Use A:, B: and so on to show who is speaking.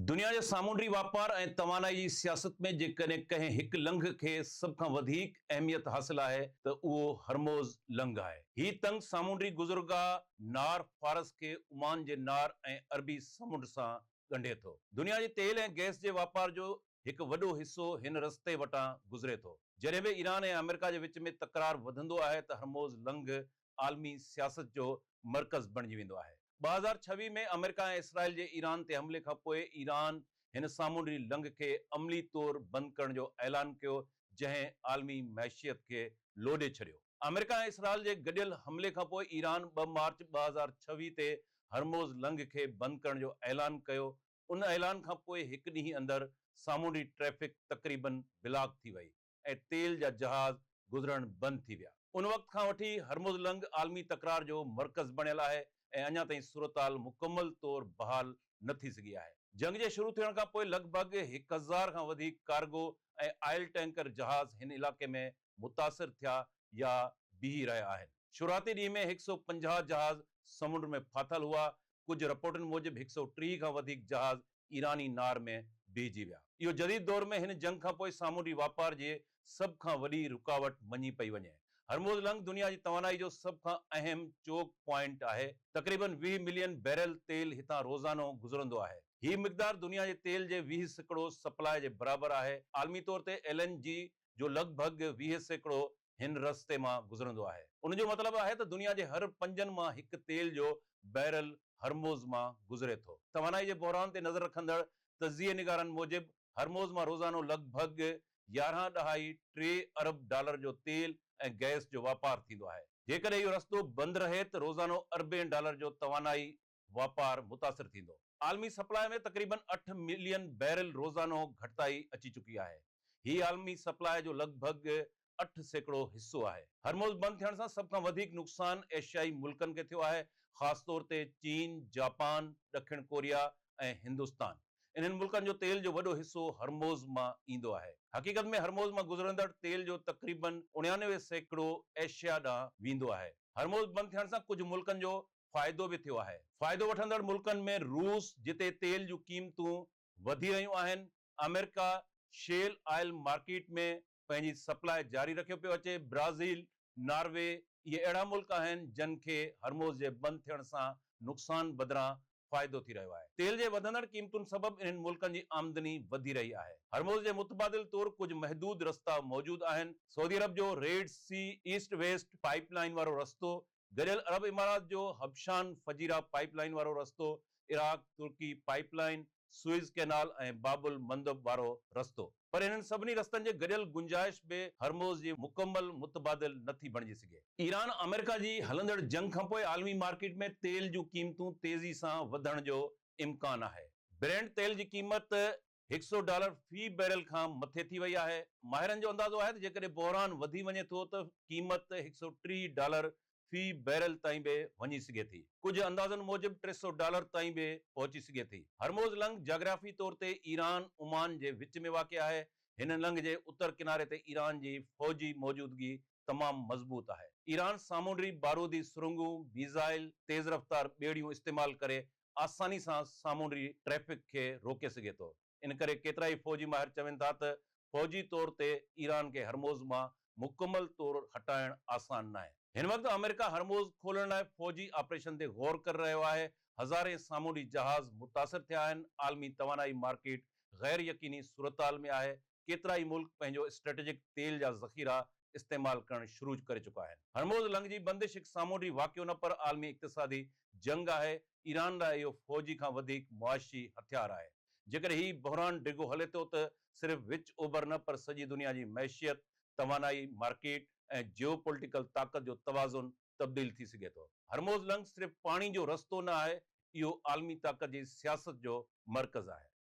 A: دنيا جي سامونڊي واپار ۽ توانائي جي سياست ۾ جيڪڏهن ڪنهن هڪ لنگهه کي سڀ کان وڌيڪ اهميت حاصل آهي ته اهو هرموز لنگهه آهي. هي تنگ سامونڊي گذرگاهه نار فارس کي عمان جي نار ۽ عربي سمنڊ سان ڳنڍي ٿو. دنيا جي تيل ۽ گئس جي واپار جو هڪ وڏو حصو هن رستي وٽان گذري ٿو. جڏهن به ايران ۽ آمريڪا جي وچ ۾ تڪرار وڌندو آهي ته هرموز لنگهه عالمي سياست جو مرڪز بڻجي ويندو آهي. 2026 ۾ آمريڪا ۽ اسرائيل جي ايران تي حملي کان پوء ايران هن سامونڊي لنگهه کي عملي طور بند ڪرڻ جو اعلان ڪيو، جنهن عالمي معيشت کي لوڏي ڇڏيو. آمريڪا ۽ اسرائيل جي گڏيل حملي کان پوء ايران 2 مارچ 2026 تي هرموز لنگهه کي بند ڪرڻ جو اعلان ڪيو. ان اعلان کان پوء هڪ ڏينهن اندر سامونڊي ٽريفڪ تقريبن بلاڪ ٿي وئي. ۽ تيل جا جهاز گذرڻ بند ٿي ويا. ان وقت کان وٺي هرمز لنگهه عالمي تڪرار جو مرڪز بڻيل آهي ۽ اڃا تائين صورتحال مڪمل طور بحال نه ٿي سگهي آهي. جنگ جي شروع ٿيڻ کان پوء لڳ ڀڳ 1000 کان وڌيڪ ڪارگو ۽ آئل ٽينڪر جهاز هن علائقي ۾ متاثر ٿيا يا بيهي رهيا آهن. شروعاتي ڏينهن ۾ 150 جهاز سمنڊ ۾ ڦاٿل هئا، ڪجهه رپورٽن موجب 130 کان وڌيڪ جهاز ايراني نار ۾ بيهجي ويا. اهو جديد دور ۾ هن جنگ کانپوء سامونڊي واپار جي سڀ کان وڏي رڪاوٽ مڃي پئي وڃي. هرموز لنگهه دنيا جي توانائي جو سڀ کان اهم چوڪ پوائنٽ آهي. تقريبن 20 ملين بيرل تيل هتان روزانو گذرندو آهي. هي مقدار دنيا جي تيل جي 20% سپلاء جي برابر آهي. عالمي طور تي ايل اين جي جو لڳ ڀڳ 20% هن رستي مان گذرندو آهي. ان جو مطلب آهي ته دنيا جي هر پنجن مان هڪ تيل جو بيرل هرموز مان گذري ٿو. توانائي جي بحران تي نظر رکندڙ تجزيي نگارن موجب هرموز مان روزانو لڳ ڀڳ يارهن ڏهائي ٽي ارب ڊالر جو تيل ۽ گئس جو واپار ٿيندو آهي. جيڪڏهن اهو رستو بند رهي ته روزانو اربين ڊالر جو توانائي واپار متاثر ٿيندو. عالمي سپلاء ۾ تقريبن اٺ ملين بيرل روزانو گهٽتائي اچي چڪي آهي. هي عالمي سپلاء جو لڳ ڀڳ 8% حصو آهي. هرموز بند ٿيڻ سان سڀ کان وڌيڪ نقصان ايشيائي ملڪن کي ٿيو آهي، خاص طور تي چين، جاپان، ڏکڻ ڪوريا ۽ هندستان. انهن ملڪن جو تيل جو وڏو حصو هرموز مان ايندو آهي. حقيقت ۾ هرموز مان گذرندڙ تيل جو تقريبن 99% ايشيا ڏانهن ويندو آهي. هرموز بند ٿيڻ سان ڪجهه ملڪن جو فائدو به ٿيو آهي. فائدو وٺندڙ ملڪن ۾ روس جتي تيل جون قيمتون وڌي رهيون آهن، آمريڪا شيل آئل مارڪيٽ ۾ پنهنجي سپلاء جاري رکيو پيو اچي، برازيل، ناروي اهي اهڙا ملڪ آهن جن کي هرموز جي بند ٿيڻ سان نقصان بدران فائدو ٿي رهيو آهي. تيل جي وڌندڙ قيمتن سبب انهن ملڪن جي آمدني وڌي رهي آهي. هرموز جي متبادل طور ڪجهه محدود رستا موجود آهن، سعودي عرب جو Red Sea East West pipeline وارو رستو، گڏيل عرب امارات جو حبشان فجيرا پائيپ لائين وارو رستو، عراق ترڪي pipe line, Suez canal ۽ باب المندب وارو رستو. پر انهن سڀني رستن جي گڏيل گنجائش به هرموز جي مڪمل متبادل نه ٿي بڻجي سگهي. ايران آمريڪا جي هلندڙ جنگ کانپوء عالمي مارڪيٽ ۾ تيل جون قيمتون تيزي سان وڌڻ جو امڪان آهي. برينٽ تيل جي قيمت هڪ سئو ڊالر في بيرل کان مٿي ٿي وئي آهي. ماهرن جو اندازو آهي ته جيڪڏهن بحران وڌي وڃي ٿو ته قيمت 130 ڊالر في بيرل تائين به وڃي سگهي ٿي. ڪجهه اندازن موجب 300 ڊالر تائين به پهچي سگهي ٿي. هرموز لنگهه جاگرافي طور تي ايران عمان جي وچ ۾ واقع آهي. هن لنگهه جي اتر ڪناري تي ايران جي فوجي موجودگي تمام مضبوط آهي. ايران سامونڊي بارودي سرنگون، ميزائل، تيز رفتار ٻيڙيون استعمال ڪري آساني سان سامونڊي ٽريفڪ کي روڪي سگهي ٿو. ان ڪري ڪيترائي فوجي ماهر چون ٿا ته فوجي طور تي ايران کي هرموز مان مڪمل طور هٽائڻ آسان ناهي. هن وقت آمريڪا هرموز کولڻ لاء فوجي آپريشن تي غور ڪري رهيو آهي. هزارين سامونڊي جهاز متاثر ٿيا آهن، عالمي توانائي مارڪيٽ غير يقيني صورتحال ۾ آهي، ڪيترائي ملڪ پنهنجو اسٽريٽجڪ تيل جا ذخيرا استعمال ڪرڻ شروع ڪري چڪا آهن. هرموز لنگهه جي بندش هڪ سامونڊي واقعو نه پر عالمي اقتصادي جنگ آهي، ايران لاء اهو فوجي کان وڌيڪ معاشي هٿيار آهي. جيڪڏهن هي بحران ڊگهو هلي ٿو ته صرف وچ اوڀر نه پر سڄي دنيا جي معيشت، توانائي مارڪيٽ ۽ جيو پوليٽيڪل طاقت جو توازن تبديل ٿي سگهي ٿو. هرموز لنگهه صرف پاڻي جو رستو نه آهي، اهو عالمي طاقت جي سياست جو مرڪز آهي.